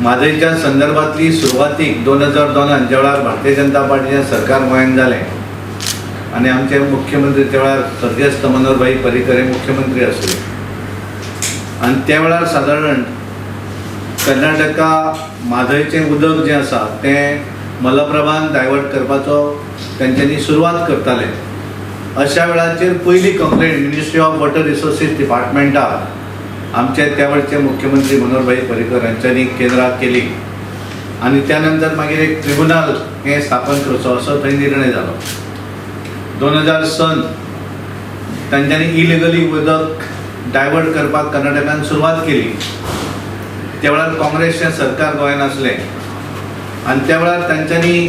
म्हादयच्या संदर्भातली सुरवातीक 2002 ज्या वेळार भारतीय जनता पार्टीचें सरकार गोंयांत जालें आनी आमचे मुख्यमंत्री त्या वेळार स्वर्गस्थ मनोहरभाई पर्रीकर हे मुख्यमंत्री आसले आनी त्या वेळार सादारण कर्नाटका म्हादयचें उदक जें आसा तें मलप्रभान डायवर्ट करपाचो तेंच्यांनी सुरवात करताले. अशा वेळाचेर पयली complaint Ministry of Water Resources डिपार्टमेंटाक आमचे त्या वेळचे मुख्यमंत्री मनोहरभाई पर्रीकर हांच्यांनी केंद्राक केली आनी त्या नंतर मागीर एक ट्रिब्युनल हें स्थापन करचो असो थंय निर्णय जालो. 2000 सन तांच्यांनी इलिगली उदक डायवर्ट करपाक कर्नाटकान सुरवात केली. त्या वेळार काँग्रेसचें सरकार गोंयांत आसलें आनी त्या वेळार तांच्यांनी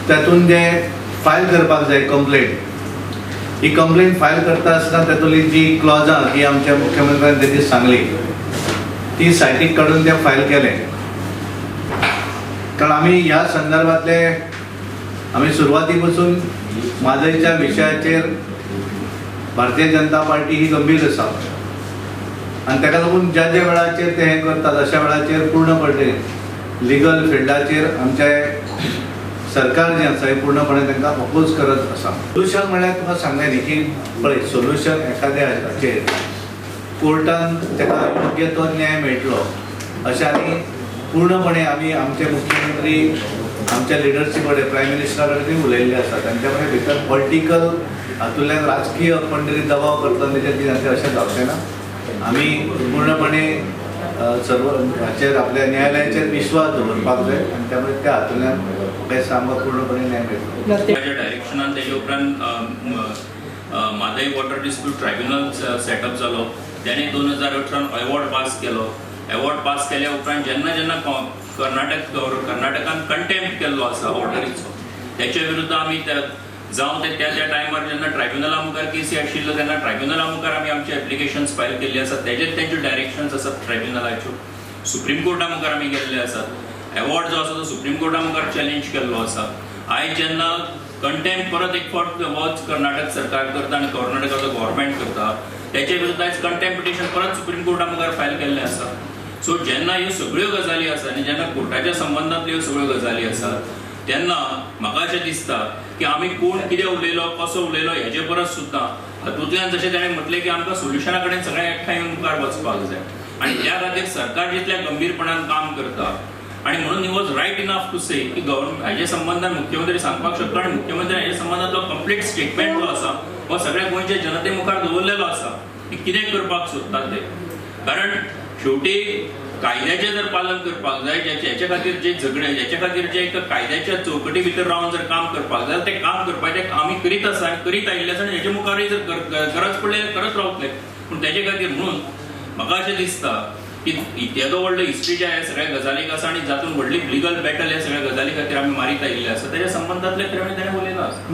तातूंत जें फायल करपाक जाय कंप्लेंट, ही कंप्लेंट फायल करता आसतना तातूंतली जी क्लॉजां ही आमच्या मुख्यमंत्र्यान तेजी सांगली ती सायटीक काडून तें फायल केलें. कारण आमी ह्या संदर्भातले आमी सुरवाती पसून म्हादयच्या विशयाचेर भारतीय जनता पार्टी ही गंभीर आसा आनी ताका लागून ज्या ज्या वेळाचेर ते हें करतात अशा वेळाचेर पूर्णपणे लिगल फिल्डाचेर आमचे सरकार जें आसा हें पूर्णपणे तांकां अपोज करत आसा. सोल्युशन म्हळ्यार तुका सांगलें न्ही की पळय, सोल्युशन एखाद्या हाचेर कोर्टान ताका योग्य तो न्याय मेळटलो अशें. आनी पूर्णपणे आमी आमचे मुख्यमंत्री, आमच्या लिडरशीप कडेन, प्रायम मिनिस्टरा कडेन उलयल्ले आसा. तांच्या कडेन भितर पॉलिटिकल हातूंतल्यान राजकीय कोण तरी दबाव करता तेजेर कितें अशें जावचें ना. आमी पूर्णपणे सर्व हाचेर आपल्या न्यायालयाचेर विश्वास दवरपाक जाय आनी त्यामुळे त्या हातूंतल्यान म्हाका दिसता आमकां पूर्णपणे न्याय मेळटलो. ताच्या डायरेक्शनान तेजे उपरांत Mhadei water dispute tribunal setup जालो. त्याने 2018 अवॉर्ड पास केलो. अवॉर्ड पास केल्या उपरांत जेन्ना जेन्ना कर्नाटकान कंटेम्प्ट केल्लो आसा ऑर्डरीचो, त्याच्या विरुद्ध आमी त्या जावं ते त्या त्या टायमार जेन्ना ट्रायब्युनला मुखार केसी आशिल्ल्यो तेन्ना ट्रायब्युनला मुखार आमी आमचे एप्लिकेशन्स फायल केल्ली आसात. तेजेर तेंच्यो डायरेक्शन्स आसात ट्रायब्युनलाच्यो. सुप्रीम कोर्टा मुखार आमी गेल्ले आसात. अवॉर्ड जो आसा तो सुप्रीम कोर्टा मुखार चॅलेंज केल्लो आसा. आयज जेन्ना कंटेम्प्ट परत एक फावट होच कर्नाटक सरकार करता आनी कर्नाटकाचो गव्हर्मेंट करता, त्याच्या विरुद्ध आयज कंटेम्प्ट पिटिशन परत सुप्रीम कोर्टा मुखार फायल केल्लें आसा. सो जेन्ना ह्यो सगळ्यो गजाली आसा आनी जेन्ना कोर्टाच्या संबंदांतल्यो ह्यो सगळ्यो गजाली आसात तेन्ना म्हाका अशें दिसता की आमी कोण कितें उलयलो, कसो उलयलो हेजे परस सुद्दां हातूंतल्यान जशें ताणें म्हटलें की आमकां सोल्युशना कडेन सगळें एकठांय येवन मुखार वचपाक जाय आनी त्या खातीर सरकार जितल्या गंभीरपणान काम करता आणि म्हणून he was right enough to say की गव्हर्मेंट हाजे संबंदान मुख्यमंत्री सांगपाक शकता आनी मुख्यमंत्री हाजे संबंदांतलो कंप्लीट स्टेटमेंट जो आसा हो सगळ्या गोंयच्या जनते मुखार दवरलेलो आसा की कितें करपाक सोदतात ते. कारण शेवटी कायद्याचें जर पालन करपाक जाय, हेच्या खातीर जे झगडे, हेच्या खातीर जे एक कायद्याच्या चौकटी भितर रावन जर काम करपाक जाय, तें काम करपाचें आमी करीत आसा आनी करीत आयिल्लें आसा आनी हेच्या मुखारूय जर गरज पडली जाल्यार करत रावतले. पूण तेजे खातीर म्हणून म्हाका अशें दिसता की येदो व्हडलो हिस्ट्रीच्या ह्या सगळ्या गजालीक आसा आनी जातून व्हडली लिगल बॅटल ह्या सगळ्या गजाली खातीर आमी मारीत आयिल्ले आसा, तेच्या संबंदांतले खरें म्हणजे ताणें उलयलां आसा.